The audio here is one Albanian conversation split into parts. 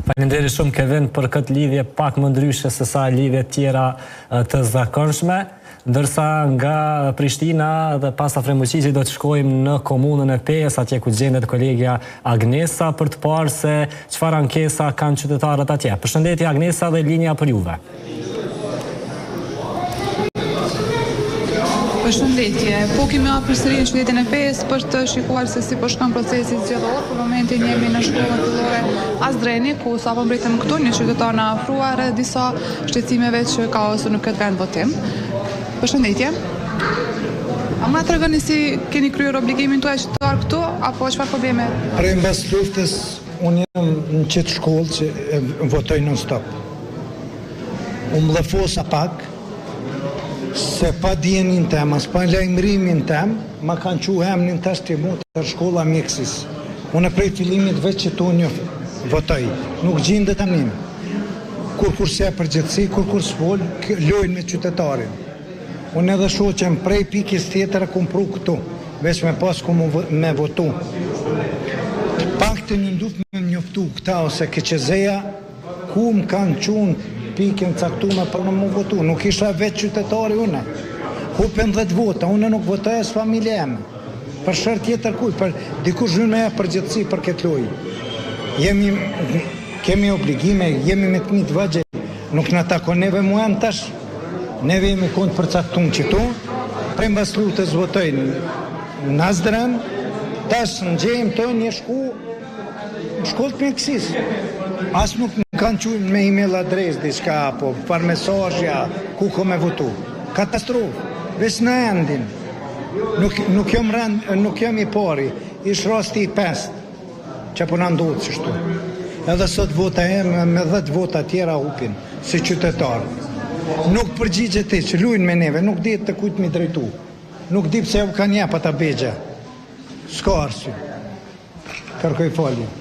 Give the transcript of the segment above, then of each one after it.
Faleminderit shumë Kevin për këtë lidhje pak më ndryshe se sa lidhjet tjera të zakonshme. Ndërsa nga Prishtina dhe pas Afrim Muqiqit do të shkojmë në komunën e Pejës, atje ku gjendet kolegja Agnesa për të parë se çfarë ankesa kanë qytetarët atje. Përshëndetje Agnesa dhe linja për juve. Përshëndetje. Po kemi ardhur përsëri në qytetin e Pejës për të shikuar se si po shkon procesi zgjedhor. Për momentin jemi në shkollën fillore Asdreni, ku sapo mbërritëm këtu, një qytetar na afrua rreth disa shqetësimeve që ka hasur në këtë vendvotim. Përshëndetje. A mund na tregoni si keni kryer obligimin tuaj qytetar këtu apo çfarë probleme? Prej mbas luftës unë jam në qëtë shkollë që votoj non stop. U mllefosa pak, se pa dijenin tem, as pa lajmërimin tem, ma kanë çu emnin tash te mu te shkolla e mjekësisë. Unë prej fillimit veç qëtu një votoj, nuk gjindet emni im. Kurrkush s'jep përgjegjësi, kurrkush s'fol, lojnë me qytetarin. Unë edhe shoqen prej pikës tjetër e kum pru këtu, veç me pas ku me votu. Të paktën jon duftë me m'njoftu këta ose KQZ-ja, Ku më kanë çu në pikën caktume për me mu votu, nuk isha veç qytetari une. Hupen 10 vota, une nuk votoj as familja eme. Për sherr tjetër kuj, për dikush vyn me jep përgjegjësi për këtë lojë. Jemi, kemi obligime, jemi me të të vegjël, nuk na takon neve mu em tash. Neve jemi konë të përcaktum qëtu, prej mbas luftës votoj në Asdren, tash në gjejmë të një shku Në shkollë të mjekësisë. As nuk më kanë çu me email adresë diçka apo far mesazhja ku ko me votu. Katastrofë. Veç në endin. Nuk, nuk jam rend, nuk jam i pari. Ish rasti i pestë që po na ndodh qështu. Edhe sot vota eme me 10 vota tjera hupin si qytetar. Nuk përgjigjet hiç, lujnë me neve, nuk di të kujt mi drejtu. Nuk di pse u kanë jep ata bexha. S'ka arsye. Kërkoj falje.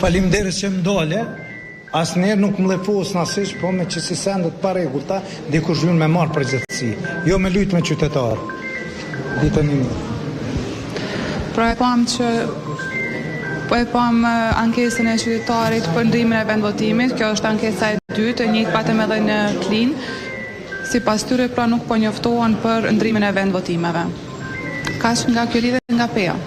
Faleminderit që më ndale. Asnjëherë nuk mllefos ashiq, po me qësi sende të parregullta, dikush vyn me marr përgjegjësi. Jo me lujt me qytetar. Ditën e mirë. Pra e pamë që po e pamë ankesën e qytetarit për ndrimin e vendvotimit, kjo është ankesa e dytë, e njëjtë patëm edhe në Klinë. Sipas tyre pra nuk po njoftohen për ndrimin e vendvotimeve. Kaq nga kjo lidhje nga Peja.